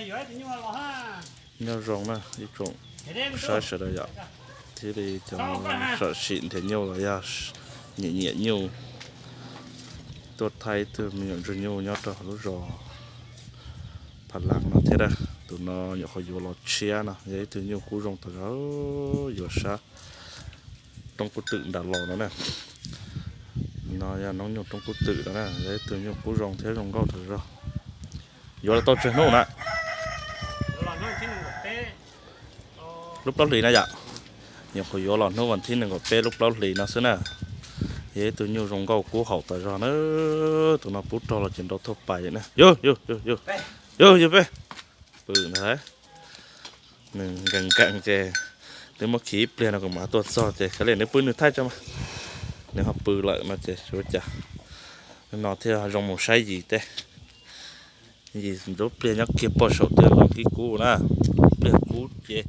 Nyob zoo na ib tsoom saib sawv daws yom, thiab li cov sam sim nrhiav nyuj los yog nyiam nyiam nyuj tuaj thaij ib tug me nyuam ntsuag nyuj nyob rau lub zos Pha Laj no thiab na. Tus no nyuam qhuav yuav los tshiab no, yog ib tug nyuj kub zoo tas zog, yuav sab roob kub twm nram los no na. No yog noob nyuj roob kub twm no na, yog ib tug nyuj kub zoo thiab zoo nkauj tas zog. Yuav los tau tsawg hnub na? Lub plaub hlis no yom. Nyuam qhuav yuav los hnub vas thib nees nkaum peb lub plaub hlis no xwb na. Yog ib tug nyuj zoo nkauj kub haum tas zog na. Tus no pub rog los ces nrau thuaj pais na. Yog, yog, yog, yog, yog peb pw ntag. Nws nkees nkees ces twb muab khi ib pliag no kuv mam tuaj txog ces kav liam nws pw nws thaij tso mas. Nws ho pw lawm no ces tsis ua cas. No thiaj zoo mus saib yis teb. Yis ntxub pliag nyob kiag pog saum twg los kib kub na. Pliag kub ces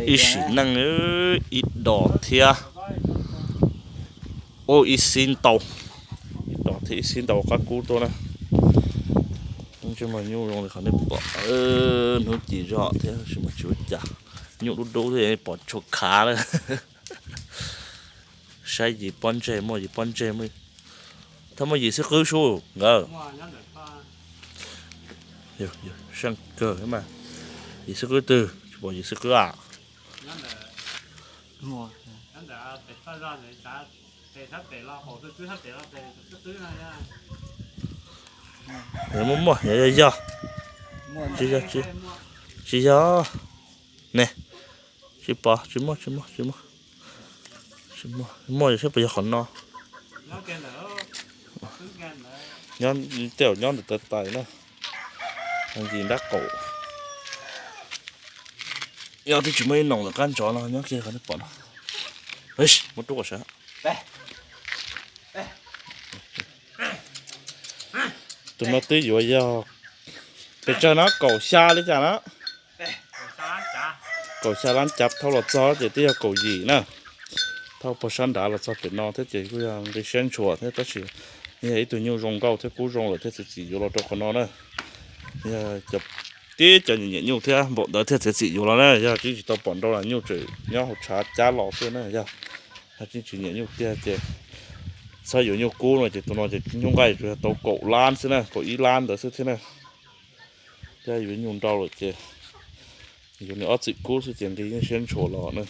ib sim neej ib dos thiab. Ua ib xib ntau, ib dos thiab ib xib ntau qab kub tuaj na. Ntsej muag nyuj zoo li qhov nej pom, hnub ci zog thiab sis mas tsis ua cas. Nyuj dub dub thiab pom tshuav khav lawm. Saib yis pob ntseg, muaj yis pob ntseg, thaj muaj yis xib qwb sub nkawd. Seej kawg mas. Yis xib qwb twg, tsis pom yis xib qwb a. Muaj muaj, yog yog yog. Tsis yog, tsis yog ne. Tsis pom, tsis muaj, tsis muaj, tsis muaj. Muaj yog saib puas yog qhov no. Nyob tej zaum nyob ntawm taw tais na. Yis nrab qaum. Yog twb tsis muaj ib noos lawm qab ntsov no nyob kiag qhov nej pom no. Muab rub kom sawv. Tus no twb yuav yog pes tsawg no, kaum xya li cas na. Kaum xya lab cav thauj los txog ces twb yog kaum yim na. Thauj puag sab nrad los txog pem no thiab ces kuj yog nqi siab ntshua thiab tab sis yog ib tug nyuj zoo nkauj thiab kub zoo lawm thiab txiav txim yuav los rau qhov no na. Yog tib cov nyiam nyiam nyuj thiab npaum ntawd thiaj txiav txim yuav los na, yog tsis tsis tau pom nrau las nyuj tseem nyob hauv tshav cab los xwb na yog. Yog tsis tsis nyiam nyuj tiag ces txhob yuav nyuj kub no ces tus no ces nyuj nqaij tsuas yog tau kaum lab xwb na, kaum ib lab ntawd xwb thiab na. Thiab yuav nyuj nrau lawm ces yuav nws ob txim kub xwb ces nqi yeej siab ntshua los na.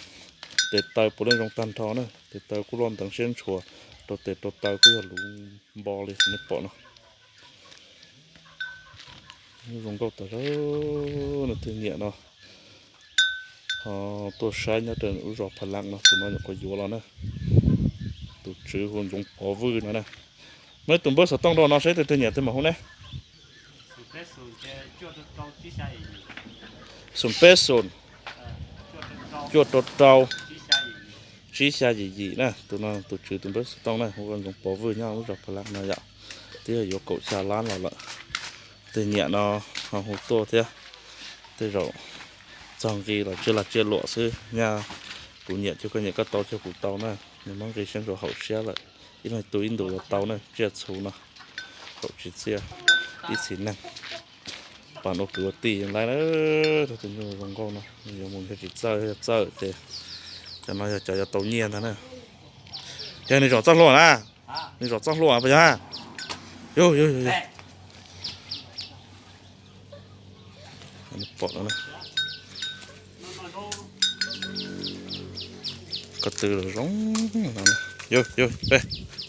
Tes taw puav leej zoo tag nrho na, tes taw kuj loj nteev siab ntshua, rau tes rau taw kuj yog luv npo li nej pom no. Zoo nkauj tas zog, nws twg nyiam no ho tuaj saib nyob rau lub zos Pha Laj no, tus no nyuam qhuav yuav los na. Tus tswv hu Ntxoov Pov Vwj no na. Muaj ib tus npawb xov tooj rau no saib tus twg nyiam tus mam hu ne. Xoom peb xoom, cuaj rau rau, tsib xya yim yim na. Tus no tus tswv tus npawb xov tooj na hu ua Ntxoov Pov Vwj nyob lub zos Pha Laj no yom. Twb yog yuav kaum xya lab los lawm. Tus nyiam no ho hu tuaj thiab. Tej zaum txog nqi los tsiaj lag tsiaj luam xwb, nyaj kuv nyiam ces koj nyiam, koj tau ces kuv tau na. Nws muab nqi siab ntshua haum siab lawm. Ib leeg tu ib ntus los tau na, tsiaj txhu no haum tsis txiaj ib txhis neeg. Pas ua kwv ua tij lawm na. Tus nyuj zoo nkauj no yuav mus yog tsis txawj, yog txawj ces cov no yog cov yuav tau nyiaj ntag na. Yog nws zom txoj hlua na, nws zom txoj hlua puas yog? Yog yog yog yog. Pom no, ko tw los zoo. Yog yog,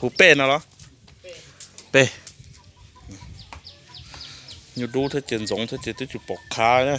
hu pej no los? Pej. Nyuj dub thiab ces ntxoov thiab ces twb tsis pom khav na.